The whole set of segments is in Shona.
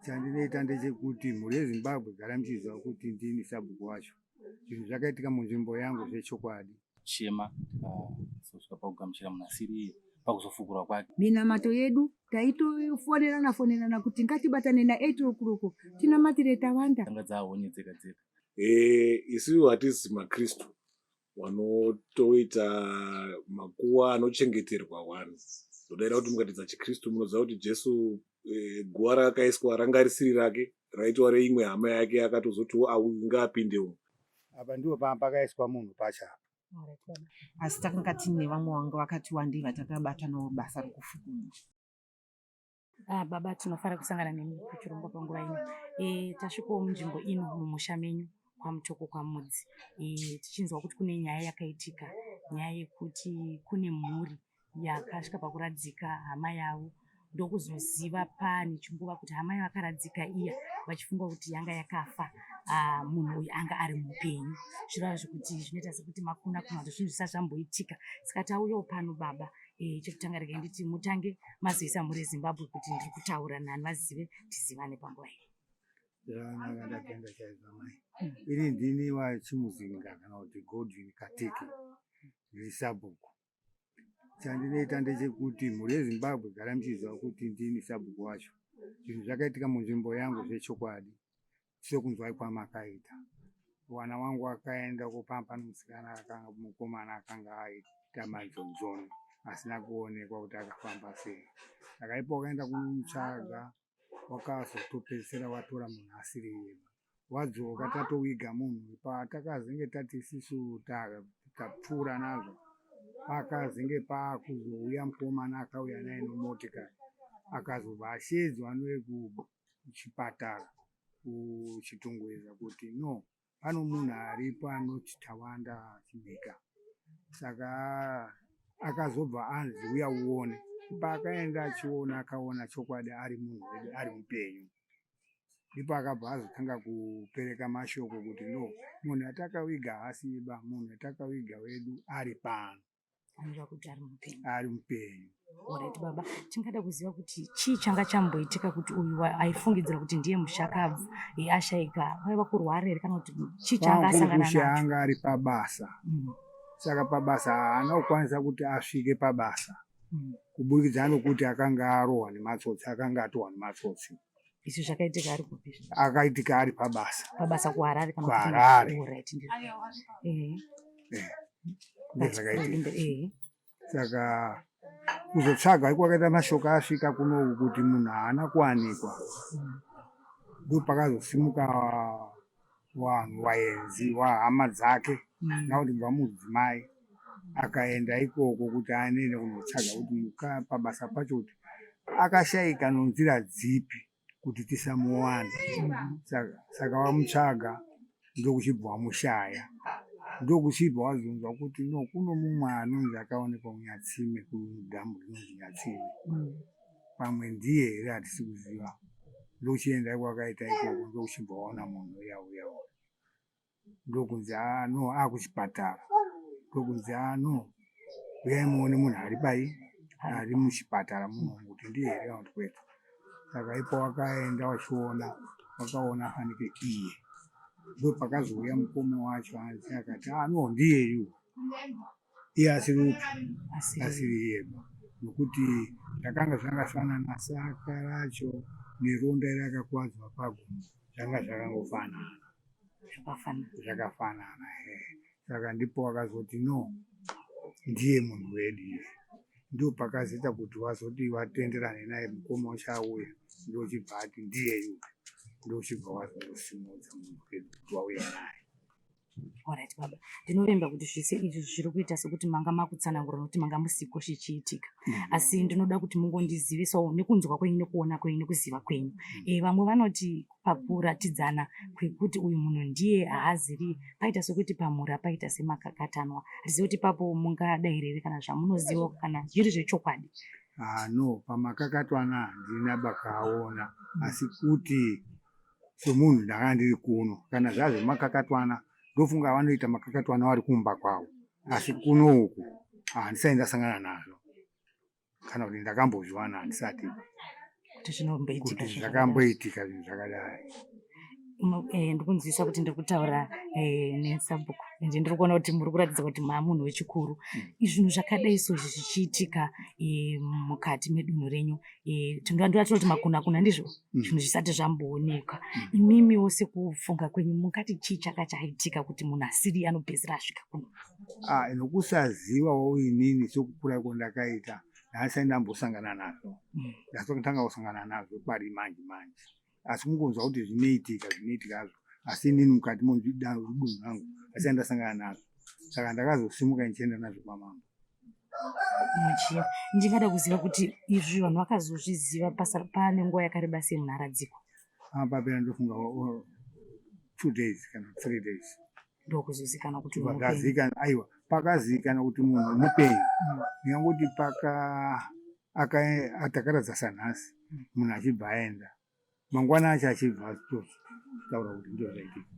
Chandinoita ndechekuti mhuri yeZimbabwe gara muchiziva kuti ndini sabhuku wacho. Zvinhu zvakaitika munzvimbo yangu zvechokwadi. Chema tikazosvika pakugamuchira munhu asiri iye pakuzofukurwa kwake. Minamato yedu taitofonerana fonerana kuti ngatibatane na 8 o'clock tinamatire tawanda. Dzanga dzahonye dzega dzega. Eh, isu hatisi maKristu wanotoita makuwa anochengeterwa vanhu. Ndodaira kuti mukatidza chiKristu munoziva kuti Jesu eh, guva raakaiswa ranga risiri rake raitwa reimwe hama yake akatozotiwo auyu ngaapinde umu. Apa ndipo pakaiswa munhu pacho apa. Asi takanga tiine vamwe vanga vakati wandei vatakabata navo basa rokufukunura. Ah, baba tinofara kusangana nemi kuchirongwa panguva ino. E, tasvikawo munzvimbo ino mumusha menyu kwaMutoko kwaMudzi. E, tichinzwa kuti kune nyaya yakaitika, nyaya yekuti kune mhuri yakasvika pakuradzika hama yavo ndokuzoziva pane chinguva kuti hama yavakaradzika iya vachifunga kuti yanga yakafa ah, munhu uyu anga ari mupenyu zvireva zvekuti zvinoita sekuti makuna kuna kuti zvinhu zvisati zvamboitika saka tauyawo pano baba e, chekutanga regai nditi mutange mazivisa mhuri yezimbabwe kuti ndiri kutaura nani vazive tizivane panguva iyi Zvakanaka ndatenda chaizvo amai. Ini ndini waChimuzinga kana kuti Godwin Kateke ndiri sabhuku. Chandinoita ndechekuti mhuri yeZimbabwe gara muchiziva kuti ndini sabhuku wacho. Zvinhu zvakaitika munzvimbo yangu zvechokwadi sekunzwai kwamakaita. Wana wangu akaenda kopampa nomusikana akanga mukomana akanga aita manzonzoni asina kuonekwa kuti akafamba sei. Saka ipo wakaenda kunomutsvaga wakazotopedzisira watora munhu asiri iye. Wadzoka tatowiga munhu patakazenge tati isisu tapfuura nazvo pakazenge pakuzouya mukomana akauya naye nomotikari akazobva ashedzwa nowekuchipatara kuChitungwiza kuti no pano munhu aripo anoti Tawanda Chibika saka akazobva anzi uya uone paakaenda achiona akaona chokwadi ari munhu wedu ari mupenyu ndipo akabva azotanga kupereka mashoko kuti no munhu atakawiga haasiba munhu atakawiga wedu ari pano anoreva kuti ari mupenyu ari mupenyu Alright baba tingada kuziva kuti chii changa chamboitika kuti uyu aifungidzira kuti ndiye mushakabvu eh, ashaika kwaiva kurwara here kana kuti chii chaanga asangana nacho anga ari pabasa mm. saka pabasa haana kukwanisa kuti asvike pabasa mm. kuburikidza nokuti akanga arohwa nematsotsi akanga atohwa nematsotsi Izvi zvakaitika ari kupi? Akaitika ari pabasa. Pabasa kuHarare kana kuHarare. Alright. Eh. Eh. Ndozvakaitika. Eh. Saka kuzotsvaga iko kwakaita mashoko asvika kunoku kuti munhu haana kuwanikwa. Ndopakazosimuka vanhu vaenzi wahama dzake mm. nakuti kubva mudzimai akaenda ikoko kuti anene kunotsvaga kuti muka pabasa pacho kuti akashaika nonzira dzipi kuti tisamuwana mm. saka, saka wamutsvaga ndokuchibva wamushaya ndokuchibva wazonzwa kuti no kuno mumwe anonzi akaonekwa kunyatsime kudhamu rinonzi nyatsime mm. Pamwe ndiye here hatisi kuziva. Ndokuchienda kwakaita ikoko ndokuchibva waona munhu uya uya uya. Ndokunzi ah no akuchipatara. Ndokunzi ah no uyai muone munhu ari pai ari muchipatara muno kuti ndiye here kana kuti kwete. Saka ipo wakaenda wachiona wakaona fanike iye. Ndopakazouya mukoma wacho hanzi akati ah no ndiye uyu. iye asiri upi asiri iyeba nokuti zvakanga zvangafanana saka racho neronda rakakwadzwa pagumbo zvanga zvakangofanana zvakafanana saka ndipo wakazoti no ndiye munhu wedu iye ndopakazoita kuti wazoti watenderane naye mukoma uchauya ndochibva ati ndiye yupi ndochibva wazosimudza munhu wedu kuti wauya naye Alright baba, ndinovimba kuti zvese izvi zviri kuita sekuti manga makutsanangura nokuti manga musiko zvichiitika mm -hmm. Asi ndinoda kuti mungondizivisawo nekunzwa kwenyu nekuona kwenyu nekuziva kwenyu mm -hmm. E, vamwe vanoti pakuratidzana kwekuti uyu munhu ndiye haaziri paita sekuti pamhuri apaita semakakatanwa hatizivi kuti ipapo mungadairere kana zvamunoziva kana zviri zvechokwadi. Ah, no pamakakatwana handina bakaona mm. Asi kuti Semunhu ndakanga ndiri kuno kana zvazvemakakatwana ndofunga vanoita makakatwana vari kumba kwavo asi kuno uku handisati ndasangana nazvo kana kuti ndakambozviwana handisati. Kuti zvinomboitika kuti zvakamboitika zvinhu zvakadai. Ndikunzwisa kuti ndiri kutaura nesabhuku ende ndiri kuona kuti muri kuratidza kuti maamunhu wechikuru. Zvinhu zvakadai so izvi zvichiitika mukati medunhu renyu, tinondoda kuti makunakuna ndizvo zvinhu zvisati zvamboonekwa. Imimiwo sekufunga kwenyu mungati chii chaka chaitika kuti munhu asiri anopedzisira asvika kuno? Ah, nokusazivawo inini sokukura kwandakaita nhasi ndambosangana nazvo. Ndazotanga kusangana nazvo pari manje manje, asi kungonzwa kuti zvinoitika zvinoitika hazvo, asi inini mukati modunhu rangu asati ndasangana nazvo, saka ndakazosimuka ndichienda nazvo kwamambo. Muchiya ndingada kuziva kuti izvi vanhu vakazozviziva pane nguva yakareba sei munhu aradzikwa? Papera ndofunga 2 days kana 3 days. Ndokuzozikanwa kuti uyu mupenyu. Pakazikana, aiwa, pakazikana kuti munhu mupenyu. Ndingangoti paka atakaradza sanhasi, munhu achibva aenda, mangwana acho achibva atotaura kuti ndizvo zvaitika,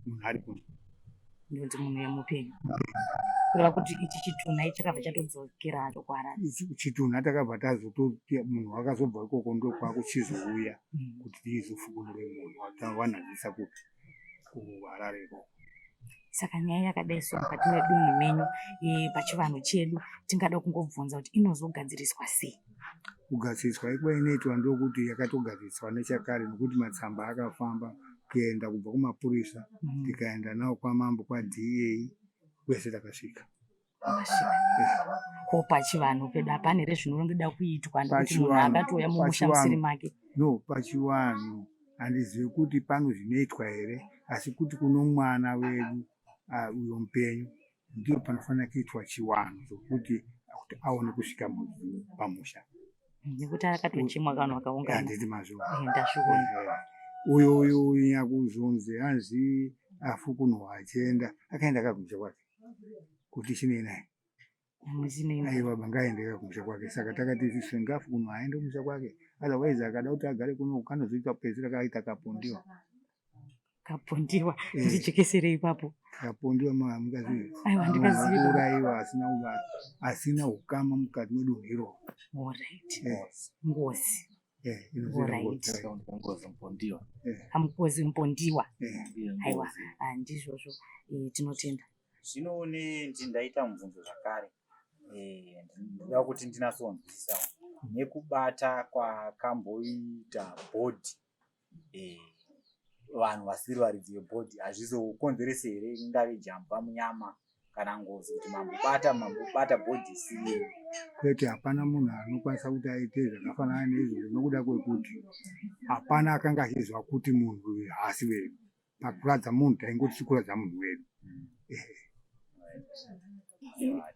munhu ari kuno. Ndikuti munhu yemupenyu, kureva kuti ichi chitunha ichi chakabva chatodzokera hacho kuHarare? Ichi chitunha takabva tazototi munhu wakazobva ikoko ndokwakuchizouya kuti tizofukunure munhu wanhadzisa kupi kuHarare ikoko. Saka nyaya yakadai so mukati medunhu menyu, pachivanhu chedu tingada kungobvunza kuti inozogadziriswa sei? Kugadziriswa ikwa inoitwa ndokuti yakatogadziriswa nechakare, nokuti matsamba akafamba kuenda kubva kumapurisa, tikaenda nawo kwamambo, kwaDA, kwese takasvika. Makasvika ko pachivanhu pedu hapana here zvinoda kuitwa nekuti munhu Pachivanhu- akatouya mumusha musiri make? No, pachivanhu handizivi kuti pano zvinoitwa here, asi kuti kuno mwana wedu uyo mupenyu ndipo panofanira kuitwa chivanhu chokuti kuti aone kusvika pamusha. Nekuti akatochemwa vanhu vakaungana. Handiti mazvo? Ndazviona. Uyo nyakuzonzi hanzi afukunurwa achienda, akaenda kakumusha kwake kuti chinei naye. Muchinei? Aiwa, bangaende kumusha kwake. Saka takati isusu ngafukunurwa aende kumusha kwake, otherwise akada kuti agare kuno kanozoita kupedzisira kaita kapondiwa. Kapondiwa? Eh. Ndijekeserei ipapo. Kapondiwa mukazivi? Aiwa, ndikaziva. Kuurayiwa asina asina ukama mukati medunhu iroro. Alright. Eh. Ngozi. Eh, inozoita Alright. ngozi. Ngozi mpondiwa. Kamukozi mpondiwa. Eh. Aiwa, ndizvozvo. Tinotenda. Zvino ndaita mubvunzo zvakare. Ndinoda kuti ndinatsonzwisisawo nekubata kwakamboita bhodhi, vanhu vasiri varidzi vebhodhi, hazvizokonzeresi here ingave jambwa munyama kana ngozi kuti mambobata bhodhi isiri yenyu? Kwete, hapana munhu anokwanisa kuti aite zvakafanana neizvozvo, nokuda kwekuti hapana akanga achiziva kuti munhu uyu haasi wedu. Pakuradza munhu taingoti tikuradza munhu wedu.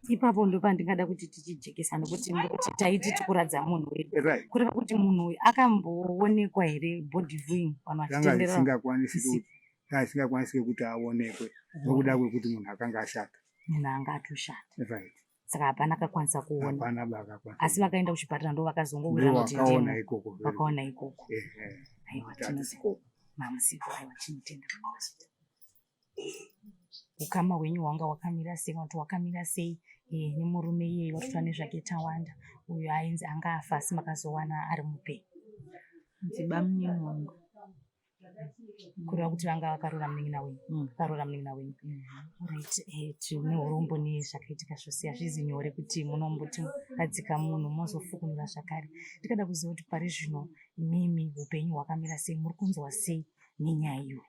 Ipapo ndo pandingada kuti tichijekesa, nekuti ndikuti taiti tikuradza munhu wedu, kureva kuti munhu uyu akamboonekwa here, body viewing, vanhu Zvanga vachitenderera? zvisingakwanisi kuti zvanga zvisingakwanisiki kuti aonekwe nokuda kwekuti munhu akanga ashata. Munhu anga atoshata. Saka hapana akakwanisa kuona? Hapana bakakwanisa. Asi vakaenda kuchipatara ndo vakazongowirirana Ndo kuti vakaona ndimo. ikoko. Vakaona ikoko. Ehe. Aiwa. Kuti hatisiko. Mamusiko. Aiwa, tinotenda. Ukama hwenyu hwanga hwakamira sei, kana kuti hwakamira sei nemurume iyeye watotora nezvake Tawanda uyo ainzi anga afa asi makazowana ari mupenyu? Ndibamunini wangu. Kureva kuti vanga vakaroora munin'ina wenyu? Vakaroora munin'ina wenyu. Right. Tine urombo nezvakaitika zvose. Hazvizi nyore kuti munomboti radzika munhu mozofukunura zvakare. Ndikada kuziva kuti pari zvino imimi upenyu hwakamira sei, muri kunzwa sei nenyaya iyoyo?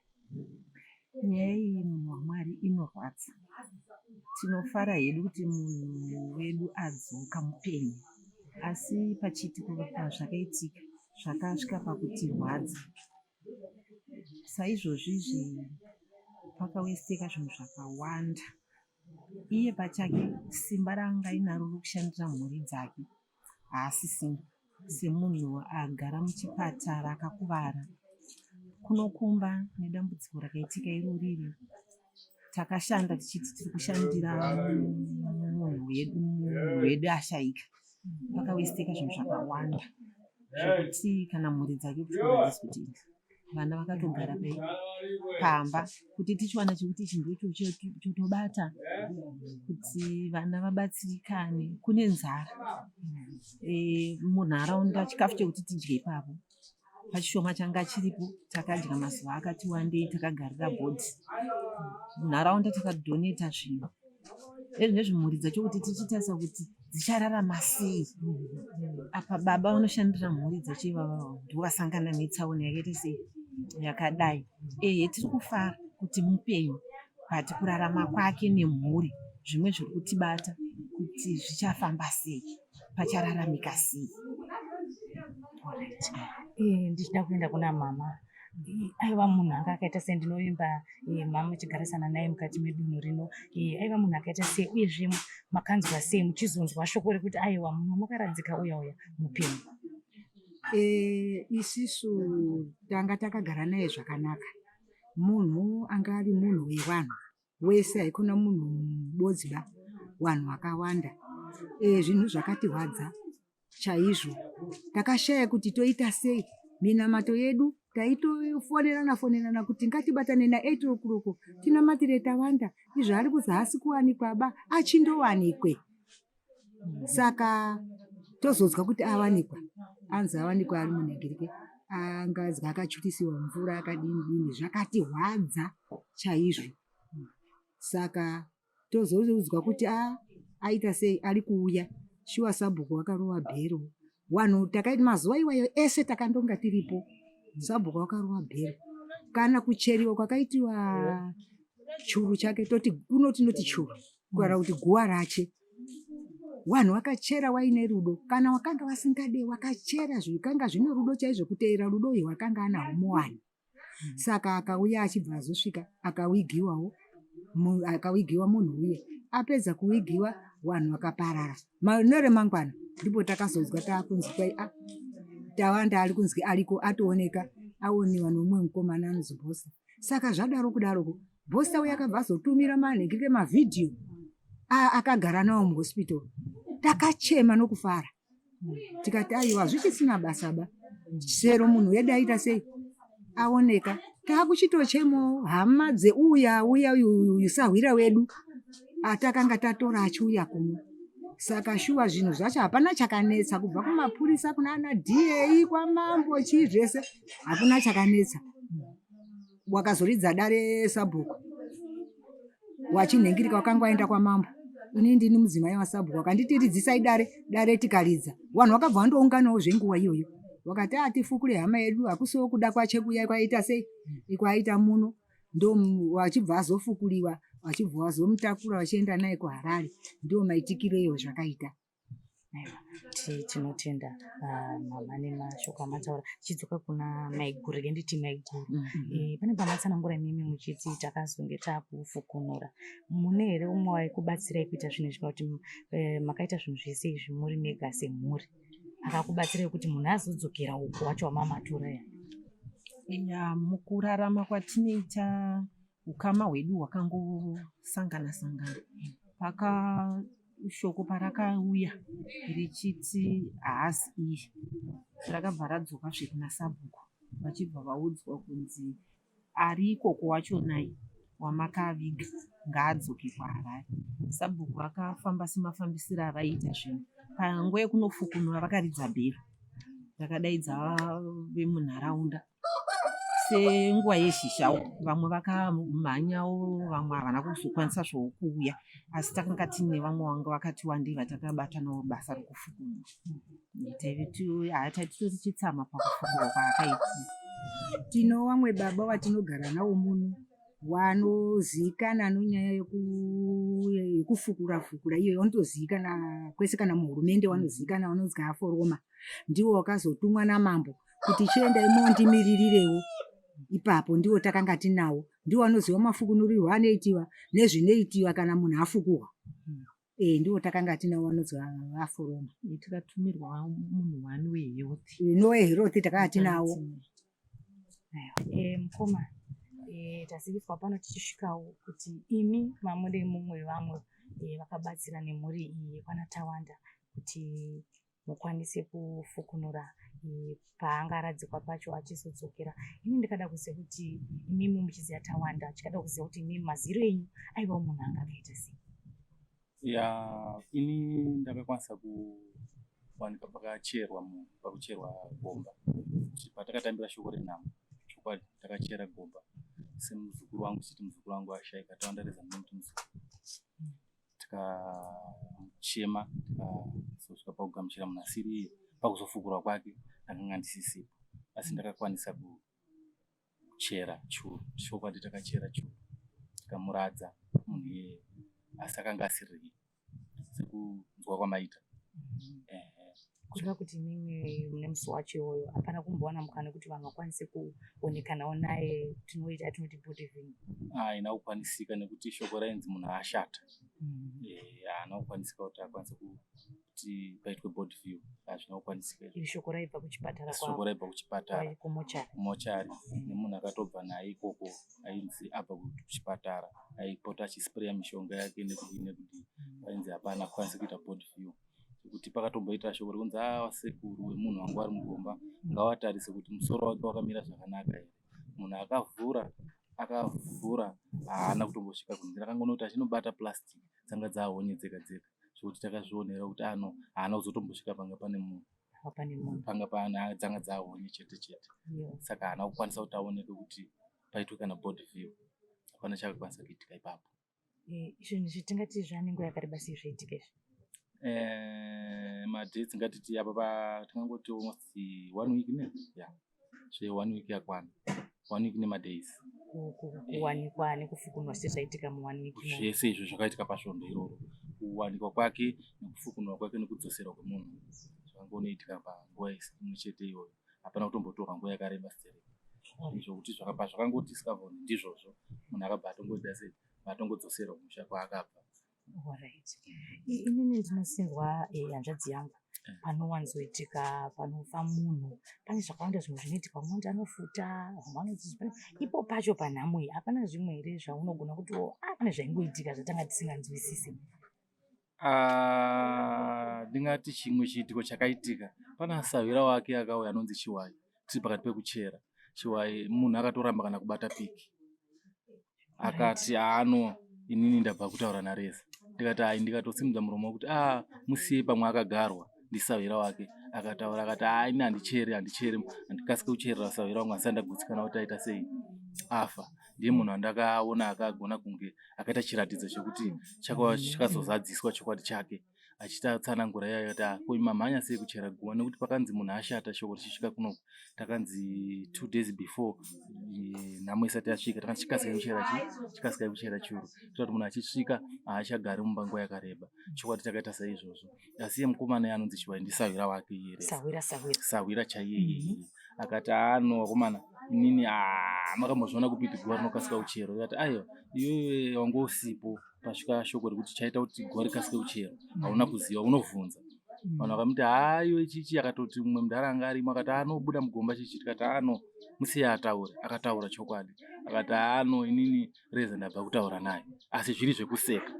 Nyaya iyi, munhu waMwari, inorwadza. Tinofara hedu kuti munhu wedu adzoka mupenyu, asi pachiitiko pazvakaitika zvakasvika pakutirwadza. Saizvozvizvi pakawesteka zvinhu zvakawanda. Iye pachake simba raanga ainaro rokushandira mhuri dzake haasisina, semunhu agara muchipatara akakuvara. Kunokumba nedambudziko rakaitika irori iri, takashanda tichiti tiri kushandira munhu wedu ashaika. Pakawesteka zvinhu zvakawanda zvokuti kana mhuri dzake kuchikoro hadzisi kutinda. Vana vakatogara pamba kuti tichiwana chekuti ichi ndocho chotobata kuti vana vabatsirikane. Kune nzara munharaunda, chikafu chekuti tidye ipapo pachishoma changa chiripo takadya mazuva akati wandei takagarira bhodhi. Munharaunda takadhoneta zvinhu ezvinezvi mhuri dzacho kuti tichitarisa kuti dzichararama sei. Apa baba vanoshandira mhuri dzacho ivava ndovasangana netsaona yakaita sei yakadai. Ehe tiri kufara kuti mupenyu but kurarama kwake nemhuri zvimwe zviri kutibata kuti zvichafamba sei, pachararamika sei. Alright. Ndichida kuenda kuna mama. Aiva munhu anga akaita sei? Ndinovimba mama muchigarisana naye mukati medunhu rino. Aiva munhu akaita sei, uyezve makanzwa sei muchizonzwa shoko rekuti aiwa munhu wamakaradzika uya uya mupenyu? Isisu tanga takagara naye zvakanaka. Munhu anga ari munhu wevanhu wese, haikona munhu mubodzi ba, vanhu vakawanda. Zvinhu zvakatirwadza chaizvo, takashaya kuti toita sei. Minamato yedu taitofonerana fonerana kuti ngatibatane na8 o'clock tinamatire Tawanda, izvo ari kuzi haasi kuwanikwa ba, achindowanikwe. Saka tozonzwa kuti awanikwa, anzi awanikwa ari munhengirike, angazi akachutisiwa mvura akadini dini, zvakatirwadza chaizvo. Saka tozoudzwa kuti aita sei, ari kuuya. Shuwa sabhuku wakarova bhero, vanhu takaita mazuva iwayo ese takandonga tiripo. Sabhuku wakarova bhero, kana kucheriwa kwakaitiwa churu chake, toti kuno tinoti churu kana kuti guwa rache. Vanhu vakachera waine rudo, kana wakanga vasingade wakachera zvikanga zvine rudo chaizvo, kuteera rudo uyu wakanga anahwo muwani. Saka akauya achibva azosvika akawigiwawo, akawigiwa munhu uye apedza kuwigiwa vanhu vakaparara. Neremangwana ndipo takazonzwa taakunzi kwai Tawanda ari kunzi ariko, atooneka, aoniwa nomumwe mukomana anonzi Bhosa. Saka zvadaro kudaroko Bhosa uya akabva azotumira manhengeke mavhidhiyo akagara nawo muhospital. Takachema nokufara tikati aiwa zvichisina basa ba, chero munhu wedu aita sei aoneka. Taakuchitochemawo hama dzeuya uya uyu sahwira wedu atakanga tatora achiuya kuno. Saka shuwa zvinhu zvacho hapana chakanetsa, kubva kumapurisa kuna ana DA kwamambo chii zvese hakuna chakanetsa. Wakazoridza dare sabhuku wachinhengirika wakanga waenda kwamambo, ini ndini mudzimai wasabhuku, wakanditi ridzisai dare, dare tikaridza. Vanhu vakabva vandounganawo zvenguva iyoyo, wakati atifukure hama yedu, hakusiwo kuda kwache kuya kwaita sei kwaita muno. Ndo wachibva azofukuliwa, wachibva wazomutakura vachienda naye kuHarare. Ndo maitikiro iyo zvakaita. Aiwa, tinotenda mama nemashoko amataura. Tichidzoka kuna maiguru, rege nditi maiguru. Pane pamatsanangura imimi muchiti takazonge takufukunura. Mune here umwe waikubatsirai kuita zvinhu izvi, kana kuti makaita zvinhu zvese izvi muri mega semhuri? Akakubatsirai kuti munhu azodzokera uko wacho wamamatora ya? Ya, mukurarama kwatinoita ukama hwedu hwakangosangana sangana. Paka shoko parakauya richiti haasi iye, rakabva radzoka zve kuna sabhuku, vachibva vaudzwa kunzi ari ikoko wachonai wamakaviga ngaadzoke kuHarare. Sabhuku akafamba semafambisiro avaiita zvinhu. Panguva yekunofukunura vakaridza bhero rakadaidza vemunharaunda senguva yezhizhawo, vamwe vakamhanyawo, vamwe havana kuzokwanisa zvavo kuuya, asi takanga tiine vamwe vanga vakati wandei vatakabata navo basa rokufukunura. Taive titori chitsama pakufukurwa kwaakaitika. Tino vamwe baba vatinogara navo muno wanoziikana nenyaya yekufukura fukura iyo, vanotoziikana kwese, kana muhurumende vanoziikana, vanonzi aforoma. Ndiwo wakazotumwa namambo kuti chiendai mondimiriririrewo ipapo. Ndiwo takanga tinawo, ndiwo anoziva mafukunurirwo anoitiwa nezvinoitiwa kana munhu afukurwa. Ndiwo takanga tinawo, vanonzi vaforoma. Tikatumirwa munhu one wehealth. Nowehealth takanga tinawo. Mukoma, taziviswa pano tichisvikawo kuti imi mamuri mumwe vamwe vakabatsira nemhuri iyi yekwana Tawanda kuti mukwanise kufukunura. e, paangaradzikwa pacho achizodzokera. Ini ndikada kuziva kuti imimi muchiziva Tawanda, chikada kuziva kuti imimi maziro enyu aivawo munhu anga akaita sei? Ya, ini ndakakwanisa kuwanika pakacherwa munhu, pakucherwa gomba. Patakatambira shoko renhamo, chokwadi takachera gomba semuzukuru wangu, chiti muzukuru wangu ashaika, Tawanda Reza ndinomuti muzukuru. Tikachema tikazosvika pakugamuchira munhu asiri iye. Pakuzofukurwa kwake ndakanga ndisisipo, asi ndakakwanisa kuchera churu. Chokwadi takachera churu tikamuradza munhu iyeye, asi akanga asiri sekunzwa kwamaita. Ehe. Kureva kuti imimi nemusi wacho iwoyo hapana kumbowana mukana wekuti vanhu vakwanise kuonekanawo naye, tinoita tinoti body viewing? Haina kukwanisika nekuti shoko rainzi munhu ashata. Haana kukwanisika kuti akwanise kuti paitwe body view, hazvina kukwanisika izvo. Iri shoko raibva kuchipatara? Shoko raibva kuchipatara. Kumochari. Kumochari, nemunhu akatobva naye ikoko ainzi abva kuchipatara, aipota achispreya mishonga yake nekudii nekudii, ainzi hapana kukwanisa kuita body view. Zvekuti pakatomboita shoko rekunzi a sekuru wemunhu wanga wari mugomba ngawatarise kuti musoro wake wakamira zvakanaka here. Munhu akavhura akavhura haana kutombosvika kunze, akangonoti achinobata plastic dzanga dzahonye dzega dzega, zvekuti takazvionera kuti ano haana kuzotombosvika panga pane munhu. Pane munhu. Panga pana dzanga dzahonye chete chete. Saka haana kukwanisa kuti aoneke kuti paitwe kana body view, hapana chakakwanisa kuitika ipapo. Zvinhu izvi tingati zvane nguva yakareba sei zvaitika izvi? Madates ngatiti apa tingangoti almost one week ne ya zve one week yakwana, one week nemadays. Kuwanikwa nekufukunwa sezvaitika mu one week imomo. Zvese izvo zvakaitika pasvondo iroro, kuwanikwa kwake nekufukunwa kwake nekudzoserwa kwemunhu, zvakangonoitika panguva imwe chete iyoyo. Hapana kutombotorwa nguva yakareba stereki zvokuti pazvakangodiscover ndizvozvo, munhu akabva atongoita sei, atongodzoserwa kumusha kwaakabva. Alright. Inini ndinosinzwa hanzvadzi yangu, panowanzoitika panofa munhu pane zvakawanda zvimwe zvinoitika, vamwe vanoti anofuta, vamwe vanoti ipo pacho panhamo iyi hapana zvimwe here zvaunogona kuti ah, pane zvaingoitika zvatanga tisinganzwisisi? Ndingati chimwe chiitiko chakaitika, pana sahwira wake akauya anonzi Chiwai. Tiri pakati pekuchera, Chiwai munhu akatoramba kana kubata piki, akati ano inini ndabva kutaura naReza. Ndikati ai, ndikatosimudza muromo wekuti a musiyei, pamwe akagarwa ndisahwira wake. Akataura akati a ini handichere, handichere, handikasike kucherera sahwira wangu handisati ndagutsikana kuti aita sei, afa. Ndiye munhu andakaona akagona kunge akaita chiratidzo chekuti chakazozadziswa chokwadi chake, achitatsanangura iyayo kuti ko mamhanya sei kuchera guva, nekuti pakanzi munhu ashata, shoko richisvika kunoku takanzi 2 days before nhamo isati yasvika, takanzi chikasikai kuchera chi chikasikai kuchera churu kuitira kuti munhu achisvika haachagari mumba nguva yakareba. Chokwadi takaita saizvozvo, asi iye mukomana iye anonzi Chiwai ndisahwira wake iye Reza. Sahwira, sahwira. Sahwira chaiye iyeye akati ano vakomana, inini makambozviona kupi kuti guva rinokasika kucherwa? Ikati aiwa, iwewe wanga usipo pasvika shoko rekuti chaita kuti guva rikasike kucherwa, hauna kuziva, unovhunza vanhu. Vakamuti haiwe chichi, akatoti mumwe mudhara anga arimo akati anobuda mugomba chichi, tikati ano musiye ataure. Akataura chokwadi akati ano inini Reza ndabva kutaura naye, asi zviri zvekuseka.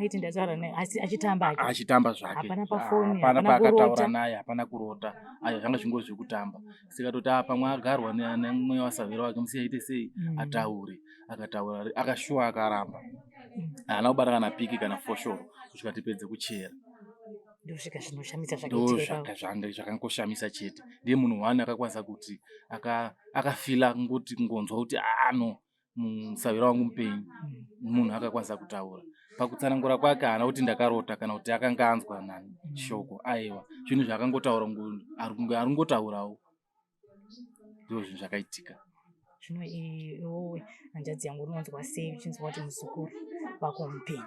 Aiti ndataura naye asi achitamba hake. Achitamba zvake. Hapana pafoni, hapana hapana paakataura kurota. Naye hapana kurota, ayo zvanga zvingori zvekutamba. Saka toti a pamwe agarwa nemweya wasahwira wake, musiye aite sei, ataure. Akataura akashuwa, akaramba, haana kubata kana piki kana foshoro kusvika tipedze kuchera. Ndosvika zvinoshamisa Ndo zvakaitika ipapo. Zvakangoshamisa chete. Ndiye munhu one akakwanisa kuti akafila kungoti kungonzwa kuti ano musahwira wangu mupenyu. Munhu akakwanisa kutaura pakutsanangura kwake, haana kuti ndakarota kana kuti akanga anzwa nani shoko, aiwa, zvinhu zvaakangotaura ari kunge ari kungotaurawo, ndo zvinhu zvakaitika. Zvino iwowe hanzvadzi yangu unonzwa sei uchinzwa kuti muzukuru wako mupenyu?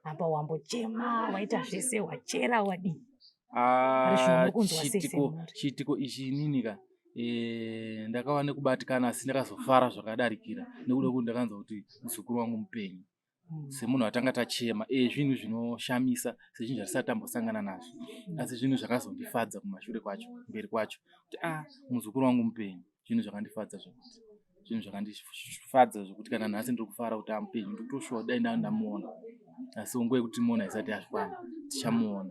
Apa wambochema, waita zvese, wachera, wadii? Pari zvino muri kunzwa sei semhuri? Chiitiko ichi inini ka ndakava nekubatikana, asi ndakazofara zvakadarikira nekuda kwekuti ndakanzwa kuti muzukuru wangu mupenyu. Semunhu atanga tachema, zvinhu zvinoshamisa, sezvinhu zvatisati tambosangana nazvo, asi zvinhu zvakazondifadza kumashure kwacho, mberi kwacho, kuti a muzukuru wangu mupenyu, zvinhu zvakandifadza zvekuti, zvinhu zvakandifadza zvekuti kana nhasi ndiri kufara kuti amupenyu. Ndiri kutoshuwa kuti dai ndamuona, asi nguva yekuti timuona isati yasvikana, tichamuona.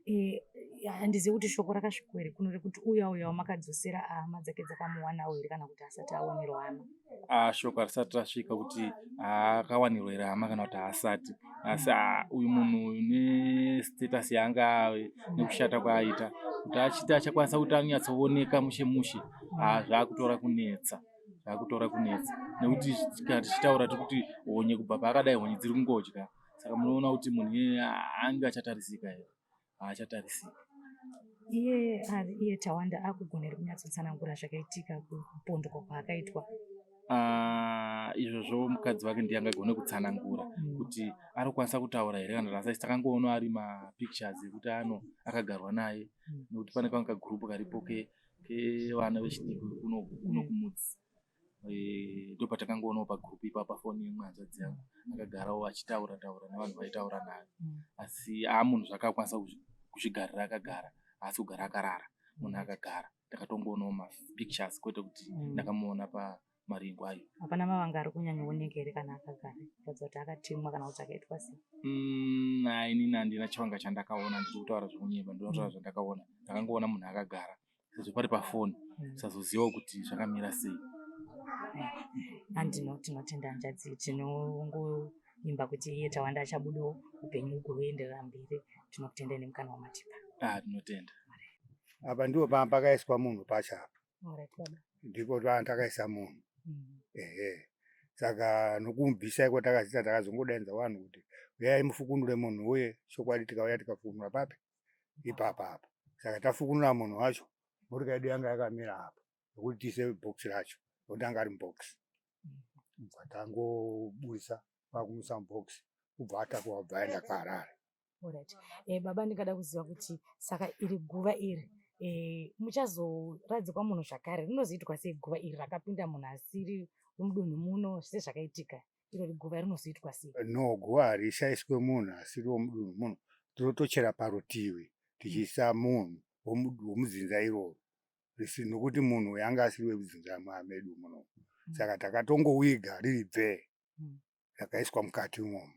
Eh, Handizivi kuti shoko rakasvikwa here kuno rekuti uya uya wamakadzosera hama dzake dzakamuwanawo here kana kuti asati awanirwa hama. Ah, shoko harisati rasvika kuti akawanirwa here hama kana kuti haasati asi ah, uyu munhu uyu nestatus yaanga ave nekushata kwaaita kuti achiti achakwanisa kuti anyatsooneka mushe mushe ah, zvaakutora kunetsa zvakutora kunetsa nekuti kana tichitaura tiri kuti honye kubva paakadai honye dziri kungodya saka munoona kuti munhu iyeye ange achatarisika here haachatarisika iye ari iye tawanda akugona here kunyatsotsanangura zvakaitika kupondwa kwaakaitwa ah, izvozvo mukadzi wake ndiye angagone kutsanangura mm. kuti ari kukwanisa kutaura here kana rasa takangoona ari mapictures ekuti ano akagarwa naye mm. nekuti pane kamwe kagurupu karipo ke kevana vechidiki kuno kuno kumudzi eh, ndopatakangoonawo pagroup ipa pafoni yemwe hanzvadzi yangu akagarawo achitaura taura nevanhu vaitaura naye mm. asi aa munhu zvakakwanisa kuzvigarira akagara haasi kugara akarara munhu akagara takatongoonawo mapictures kwete kuti mm. ndakamuona pa maringo ayo. Hapana mavanga ari kunyanyooneka here kana akagara kuratidza kuti akatemwa kana kuti akaitwa sei? Mm, inini handina chivanga chandakaona, ndiri kutaura zvekunyeba, ndinotaura mm. zvandakaona. Ndakangoona munhu akagara sezvo pari pafoni mm. sazozivawo kuti zvakamira sei. Andino tinotenda hanzvadzi tinongoimba kuti iye Tawanda achabudawo upenyu hugoenderera mberi. Tinokutendai nemukana wamatipa. Ah, tinotenda. Apa ndipo pakaiswa munhu pacho apa. Ndipo takaisa munhu mm. Ehe saka nokumubvisa iko takazita takazongodaidza vanhu kuti uyai mufukunure munhu uye chokwadi tikauya tikafukunura papi ipapa apa saka tafukunura munhu wacho motika yedu yanga yakamira apa yokuti tiise bhokisi racho nokuti anga ari mubhokisi mm. bva tangoburisa kwakumuisa mubhokisi kubva atakura kubva aenda kuharare Alright. Eh, baba ndingada kuziva kuti saka iri guva iri eh, muchazoradzikwa munhu zvakare rinozoitwa sei guva iri rakapinda munhu asiri wemudunhu muno zvese zvakaitika iro guva rinozoitwa sei? No, guva harishaiswe munhu asiri womudunhu muno tinotochera parutivi tichiisa munhu womudzinza iroro nokuti munhu uyu anga asiri wemudzinza medu muno mm. saka takatongowiga riri bvee mm. rakaiswa mukati imomo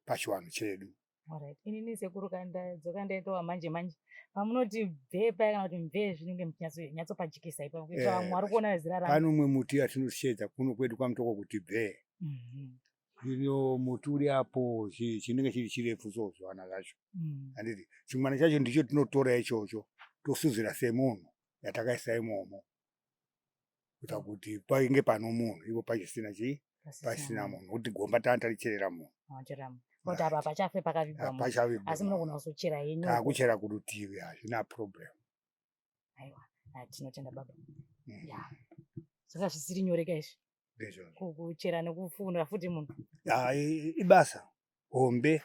pachivanhu chedu. Alright. Inini sekuru kandadzoka ndaitova manje manje pamunoti bvee paya kana kuti mvee zvinenge muchinyatso ipapo kuitira vamwe vari kuona zera rangu. Pane umwe muti yatinoshedza kuno kwedu kwaMutoko kuti bvee. Mhm. Zvino muti uri apo chinenge chiri chirefu so zviwana zvacho. Mm. Handiti chimwana chacho ndicho tinotora ichocho tosuzira semunhu yatakaisa imomo. kuita kuti painge pano munhu ipo pachisina chii pasina munhu nokuti gomba tanga taricherera munhu kuti apa pachafe pakavigwa munhu asi munogona kuzochera henyu takuchera kurutivi hazvina problem aiwa ah, tinotenda baba mm. ya zvanga zvisiri nyore ka izvi kuchera nekufunura futi munhu ah, ibasa hombe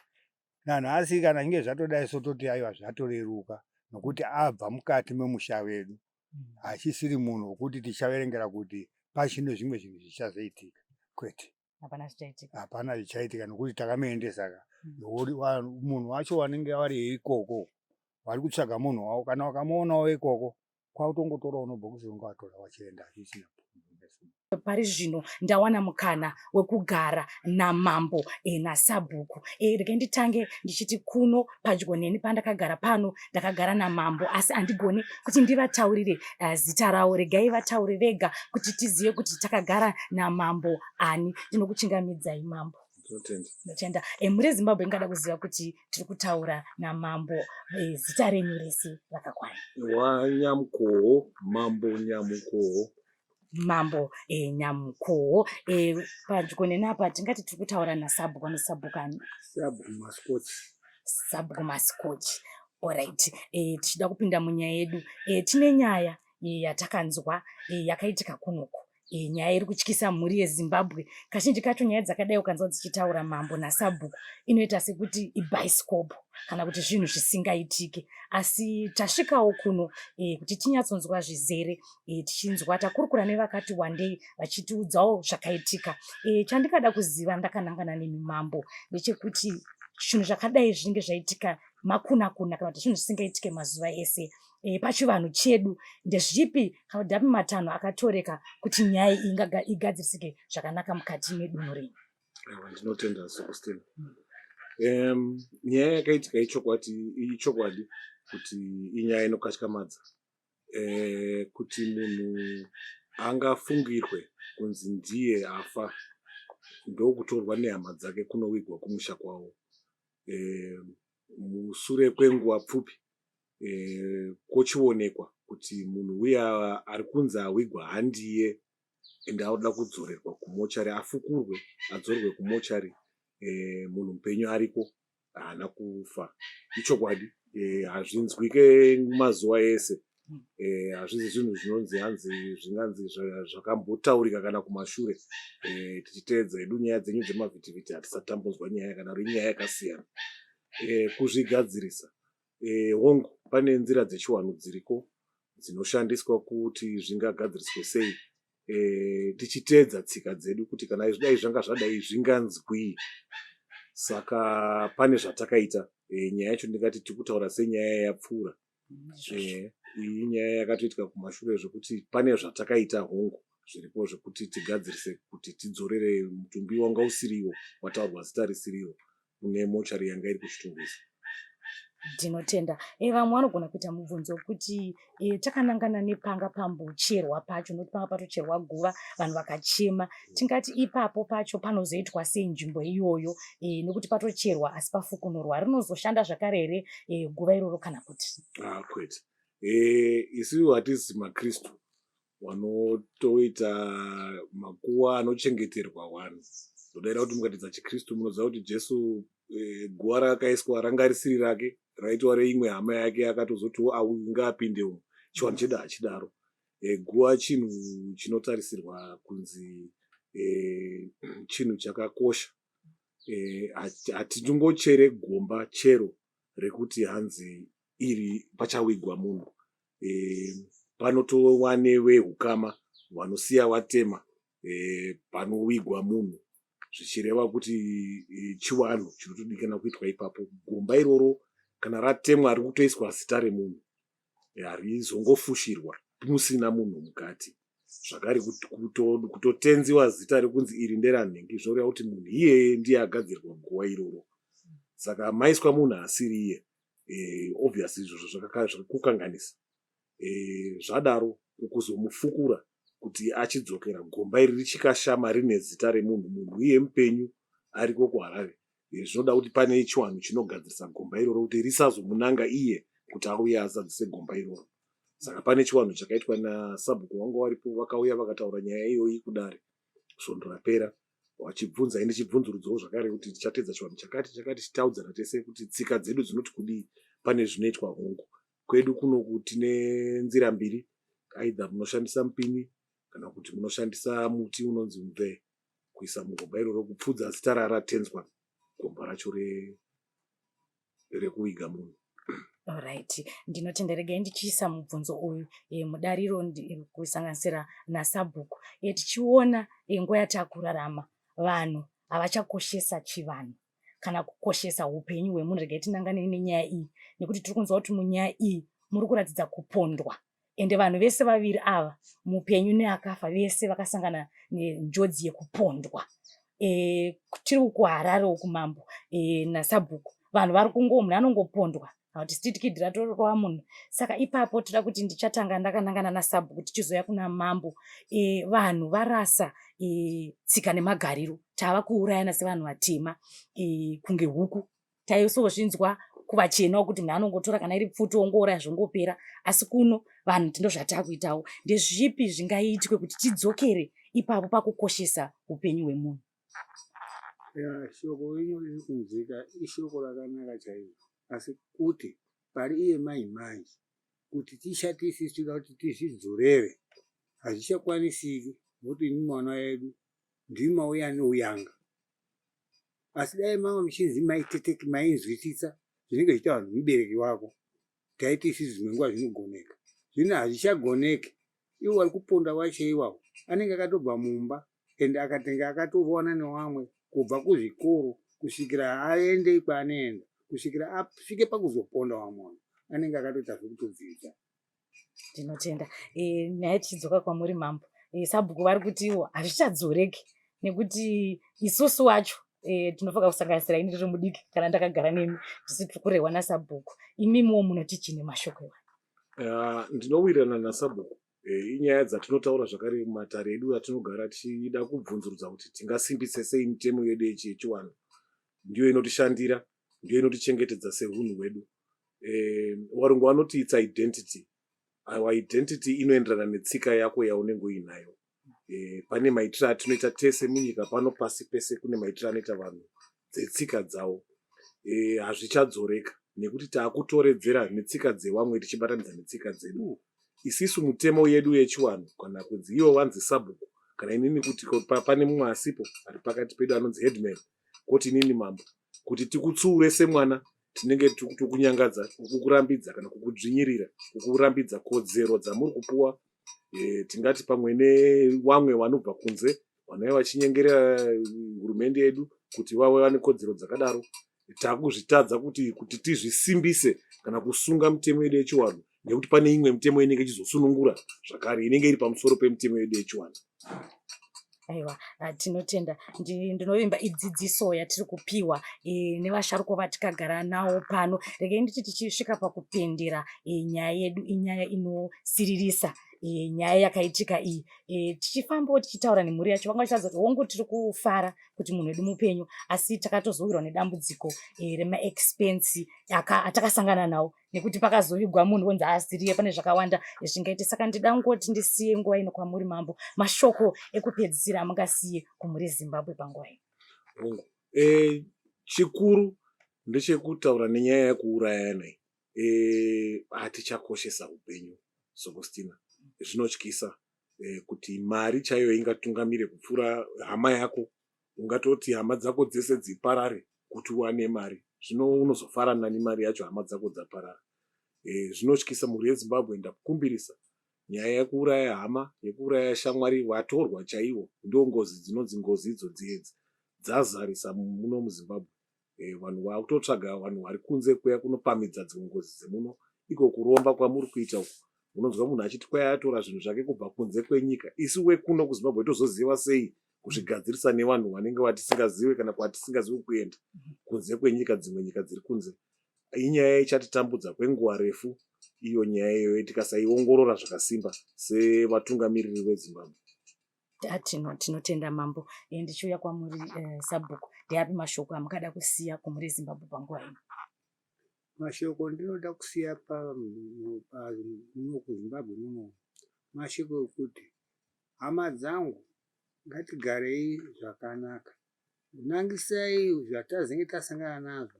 nanhasi kana zvinge zvatodai so toti aiwa zvatoreruka nokuti abva mukati memusha wedu mm. hachisiri munhu wekuti tichaverengera kuti pachine zvimwe zvinhu zvichazoitika kwete hapana zvichaitika hapana zvichaitika nokuti takamuendesa ka mm. munhu wacho wanenge vari ikoko vari kutsvaga munhu wavo kana wakamuonawo ikoko kwakutongotorawo nobhokisi ringe watora wachienda hachisina pari zvino ndawana mukana wekugara namambo e, nasabhuku e, regai nditange ndichiti kuno padyo neni pandakagara pano ndakagara namambo asi handigoni kuti ndivataurire uh, zita ravo regai vataure vega kuti tizive kuti takagara namambo ani ndinokuchingamidzai mambo ndinotenda e, mhuri yezimbabwe ingada kuziva kuti tiri kutaura namambo e, zita renyu rese rakakwana wanyamukoho mambo nyamukoho mambo e, nyamukoho e, padyo neni apa tingati tiri kutaura nasabhuku anosabhuku ani sabhuku masikochi sabhuku masikochi orit e, tichida kupinda munyaya yedu e, tine nyaya e, yatakanzwa e, yakaitika kunoku e, nyaya iri kutyisa mhuri yezimbabwe kazhinji kacho nyaya dzakadai ukanzwa dzichitaura mambo nasabhuku inoita sekuti ibhaisikopo kana kuti zvinhu zvisingaitike asi tasvikawo kuno e, kuti tinyatsonzwa zvizere e, tichinzwa takurukura nevakati wandei vachitiudzawo zvakaitika e, chandingada kuziva ndakanangana nemi mambo ndechekuti zvinhu zvakadai zvinenge zvaitika makunakuna kana kuti zvinhu zvisingaitike mazuva ese e, pachivanhu chedu ndezvipi kana kuti api matanho akatoreka kuti nyaya iyi igadzirisike zvakanaka mukati medunhu renyu Aiwa, ndinotenda Sokostina. Um, nyaya yakaitika ichokwadi ichokwadi. kuti inyaya inokatyamadza e, kuti munhu angafungirwe kunzi ndiye afa ndokutorwa nehama dzake kunowigwa kumusha kwavo e, musure kwenguva pfupi e, kwochionekwa kuti munhu uya ari kunzi awigwa handiye ende akuda kudzorerwa kumochari afukurwe adzorerwe kumochari e, munhu mupenyu ariko haana kufa ichokwadi e, hazvinzwike mazuva ese e, hazvisi zvinhu zvinonzi hanzi zvinganzi zvakambotaurika kana kumashure e, tichiteedza hedu nyaya dzenyu dzemavhitivhiti hatisati tambonzwa nyaya kana ri nyaya yakasiyana e, kuzvigadzirisa e, hongu pane nzira dzechiwanhu dziriko dzinoshandiswa kuti zvingagadziriswe sei e, tichiteedza tsika dzedu kuti kana dai zvanga zvadai zvinganzwii saka pane zvatakaita e, nyaya yacho ndingati tiri kutaura senyaya yapfuura e, iyi nyaya yakatoitika kumashure zvekuti pane zvatakaita hongu zviripo zvekuti tigadzirise kuti tidzorere mutumbi wanga usiriwo wataurwa zita risiriwo kune mochari yanga iri kuchitungwiza Ndinotenda. E, vamwe vanogona kuita mubvunzo wekuti e, takanangana nepanga pambocherwa pacho nokuti panga patocherwa guva vanhu vakachema. Tingati ipapo pacho panozoitwa sei nzvimbo iyoyo e, nokuti patocherwa asi pafukunurwa rinozoshanda zvakare here e, guva iroro kana kuti? Ah, kwete. E, isu hatisi maKristu wanotoita makuwa anochengeterwa wanhu ndodaira kuti mukatidza chikristu munoziva kuti jesu e, guva rakaiswa ranga risiri rake raitwa reimwe hama yake akatozotiwo au ngaapinde umu chiwanhu chedu hachidaro e, guva chinhu chinotarisirwa kunzi e, chinhu chakakosha e, hatingonchere gomba chero rekuti hanzi iri pachawigwa munhu e, panotova nevehukama vanosiya vatema e, panowigwa munhu zvichireva kuti e, chivanhu chinotodikana kuitwa ipapo gomba iroro kana ratemwa riri kutoiswa zita remunhu harizongofushirwa musina munhu mukati zvakare kutotenziwa zita rekunzi iri nderanhingi zvinoreva kuti munhu iyeye ndiye agadzirwa guva iroro saka maiswa munhu asiri iye eh, obviously izvozvo zvakakukanganisa eh, zvadaro kuzomufukura kuti achidzokera gomba iri richikashama rine zita remunhu munhu iye mupenyu ariko kuharare eh, zvinoda kuti pane chiwanhu chinogadzirisa gomba iroro kuti risazomunanga iye kuti auye azadzise gomba iroro saka pane chiwanhu chakaitwa nasabhuku wangu waripo vakauya vakataura nyaya iyoyi kudare svondo rapera vachibvunza ende chibvunzurudzawo zvakare kuti tichatedza chivanhu chakati chakati chitaudzana tese kuti tsika dzedu dzinoti kudii pane zvinoitwa hongu kwedu kunoku tine nzira mbiri either munoshandisa mupini kana kuti munoshandisa muti unonzi mubvee kuisa mugomba iroro kupfudza zita raratenzwa gomba racho re rekuviga munhu. Alright, ndinotenda regai ndichiisa mubvunzo uyu e, mudariro kusanganisira nasabhuku e, tichiona e, nguva yatakurarama vanhu havachakoshesa chivanhu kana kukoshesa upenyu hwemunhu. Regai tinangane nenyaya iyi nekuti tiri kunzwa kuti munyaya iyi muri kuratidza kupondwa ende vanhu vese vaviri ava mupenyu neakafa vese vakasangana nenjodzi yekupondwa e, tiri kuharare uku mambo e, nasabhuku vanhu vari kungo munhu anongopondwa kana kuti street kid ratorwa munhu saka ipapo toda kuti ndichatanga ndakanangana nasabhuku tichizouya kuna mambo e, vanhu varasa e, tsika nemagariro tava kuurayana sevanhu vatema e, kunge huku taisozvinzwa kuvachena kuti munhu anongotora kana iri pfuti ongouraya zvongopera asi kuno vanhu tindo zvatakuitawo ndezvipi zvingaitwe kuti tidzokere ipapo pakukoshesa upenyu hwemunhu shoko rino riri kunzwika ishoko rakanaka chaizvo asi kuti pari iye mai manje kuti tishatisi tinoda kuti tizvidzorere hazvichakwanisiki nokuti imi mwana wedu ndimi mauya neuyanga asi dai manga muchinzi maiteteki mainzwisisa zvinenge zvichitaura nemubereki wako taiti isusu dzimwe nguva zvinogoneka zvino hazvichagoneki ivo vari kuponda wacho iwawo anenge akatobva mumba and akatenge akatowana newamwe kubva kuzvikoro kusvikira aende kwaanoenda kusvikira asvike pakuzoponda vamwe vanhu anenge akatoita zvekutodzidza Ndinotenda. E, nyaya tichidzoka kwamuri mambo. E, sabhuku vari kutiwo hazvichadzoreki nekuti isusu wacho Eh, tinofanira kusanganisira ini ndiri mudiki kana ndakagara nemi tisi tiri kurehwa nasabhuku. Imimiwo munoti chii nemashoko iwayo? Ndinowirirana nasabhuku. Inyaya dzatinotaura zvakare mumatare edu atinogara tichida kubvunzurudza kuti tingasimbise sei mitemo yedu yechivanhu. Ndiyo inotishandira, ndiyo inotichengetedza sehunhu hwedu. Varungu vanoti it's identity. Our identity inoenderana netsika yako yaunenge uinayo. Pane maitiro atinoita tese munyika pano pasi pese kune maitiro anoita vanhu dzetsika dzavo. Hazvichadzoreka nekuti taakutoredzera netsika dzevamwe tichibatanidza netsika dzedu. Isisu mutemo yedu yechivanhu kana kunzi ivo vanzi sabhuku kana inini kuti pane mumwe asipo ari pakati pedu anonzi headman koti inini mambo kuti tikutsuure semwana tinenge tikukunyangadza, kukurambidza kana kukudzvinyirira, kukurambidza kodzero dzamuri kupuwa. Tingati pamwe nevamwe vanobva kunze vanouya vachinyengerera hurumende yedu kuti vave vane kodzero dzakadaro. Takuzvitadza kuti tizvisimbise kana kusunga mitemo yedu yechivanhu nekuti pane imwe mitemo inenge ichizosunungura zvakare inenge iri pamusoro pemitemo yedu yechivanhu. Aiwa, tinotenda. Ndinovimba idzidziso yatiri kupiwa nevasharukwa vatikagara nawo pano. Regai nditi tichisvika pakupendera nyaya yedu, inyaya inosiririsa, nyaya yakaitika iyi. Tichifambawo tichitaura nemhuri yacho, vanga vachiratidza kuti hongu tiri kufara kuti munhu wedu mupenyu, asi takatozowirwa nedambudziko remaexpense atakasangana nawo nekuti pakazovigwa munhu wonzi haasiriye, pane zvakawanda zvingaite. Saka ndida ngoti ndisiye nguva ino kwamuri mambo, mashoko ekupedzisira amungasiye kumhuri yeZimbabwe panguva ino. Hongu. Chikuru ndechekutaura nenyaya yekuurayana iyi. Hatichakoshesa upenyu Sokostina. Zvinotyisa kuti mari chaiyo ingatungamire kupfuura hama yako. Ungatoti hama dzako dzese dziparare kuti uwane mari. Zvino unozofara nani mari yacho hama dzako dzaparara. Zvinotyisa mhuri yeZimbabwe, ndakukumbirisa. Nyaya yekuuraya hama, yekuuraya shamwari, vatorwa chaivo, ndo ngozi dzinonzi ngozi idzodzi idzi dzazarisa muno muZimbabwe. Vanhu vakutotsvaga vanhu vari kunze kuya kunopamhidza dzimwe ngozi dzemuno. Iko kuromba kwamuri kuita uku, unonzwa munhu achiti kwai atora zvinhu zvake kubva kunze kwenyika. Isu wekuno kuZimbabwe tozoziva sei kuzvigadzirisa nevanhu vanenge vatisingazive kana kwatisingazivi kuenda kunze kwenyika, dzimwe nyika dziri kunze. Inyaya ichatitambudza kwenguva refu iyo nyaya iyoyo tikasaiongorora zvakasimba sevatungamiriri veZimbabwe. Tinotenda mambo. Ndichiuya kwamuri sabhuku, ndeapi mashoko amungada kusiya kumhuri yeZimbabwe panguva ino? Mashoko ndinoda kusiya muno kuZimbabwe muno, mashoko ekuti hama dzangu ngatigarei zvakanaka. Nangisai zvatazenge tasangana nazvo.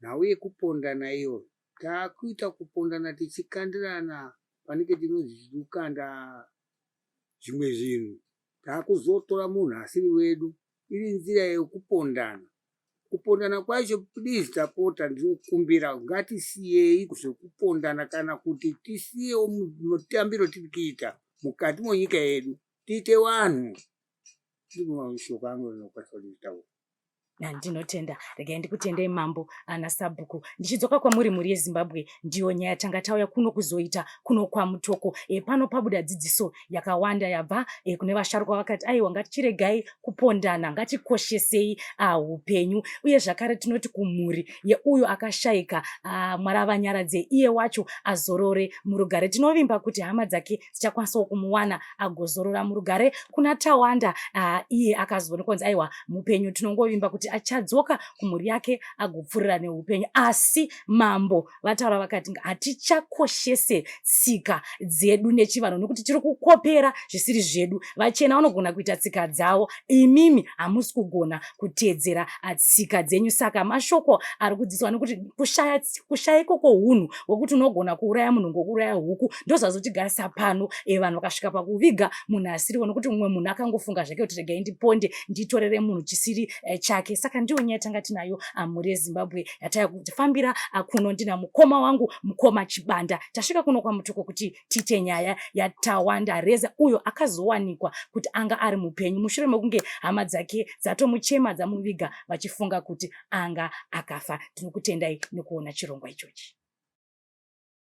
Nhau yekupondana iyo, takuita kupondana tichikandirana panenge tinonzi tiri kukanda zvimwe zvinhu. Takuzotora munhu asiri wedu iri nzira yekupondana. Kupondana kwacho please tapota ndiri kukumbira ngatisiyei zvekupondana kana kuti tisiyewo mutambiro tiri kuita mukati mwenyika yedu tiite vanhu. Ndimo mashoko angu andinokwanisa kuti nditaure. Ndinotenda, regai ndikutendei mambo ana sabhuku. Ndichidzoka kwamuri mhuri yeZimbabwe, ndiyo nyaya tanga tauya kuno kuzoita kuno kwaMutoko. Pano pabuda dzidziso yakawanda yabva kune vasharukwa vakati aiwa ngatichiregai kupondana, ngatikoshesei upenyu. Uye zvakare tinoti kumhuri yeuyo akashaika, Mwari avanyaradze, iye wacho azorore murugare. Tinovimba kuti hama dzake dzichakwanisawo kumuwana agozorora murugare. Kuna Tawanda, iye akazoonekwa kunzi aiwa mupenyu, tinongovimba kuti achadzoka kumhuri yake agopfurira neupenyu. Asi mambo vataura vakati hatichakoshese tsika dzedu nechivanhu nekuti tiri kukopera zvisiri zvedu. Vachena vanogona kuita tsika dzavo, imimi hamusi kugona kuteedzera tsika dzenyu. Saka mashoko ari kudzidziswa nekuti kushaya ikoko hunhu hwekuti unogona kuuraya munhu ngokuuraya huku ndozvazotigarisa pano. Vanhu vakasvika pakuviga munhu asiriwo nekuti mumwe munhu akangofunga zvake kuti regai ndiponde nditorere munhu chisiri chake. Saka ndiyo nyaya tanga tinayo mhuri yeZimbabwe yataya kufambira kuno. Ndina mukoma wangu mukoma Chibanda, tasvika kuno kwaMutoko kuti tiite nyaya yaTawanda Reza uyo akazowanikwa kuti anga ari mupenyu mushure mekunge hama dzake dzatomuchema dzamuviga vachifunga kuti anga akafa. Tinokutendai nekuona chirongwa ichochi.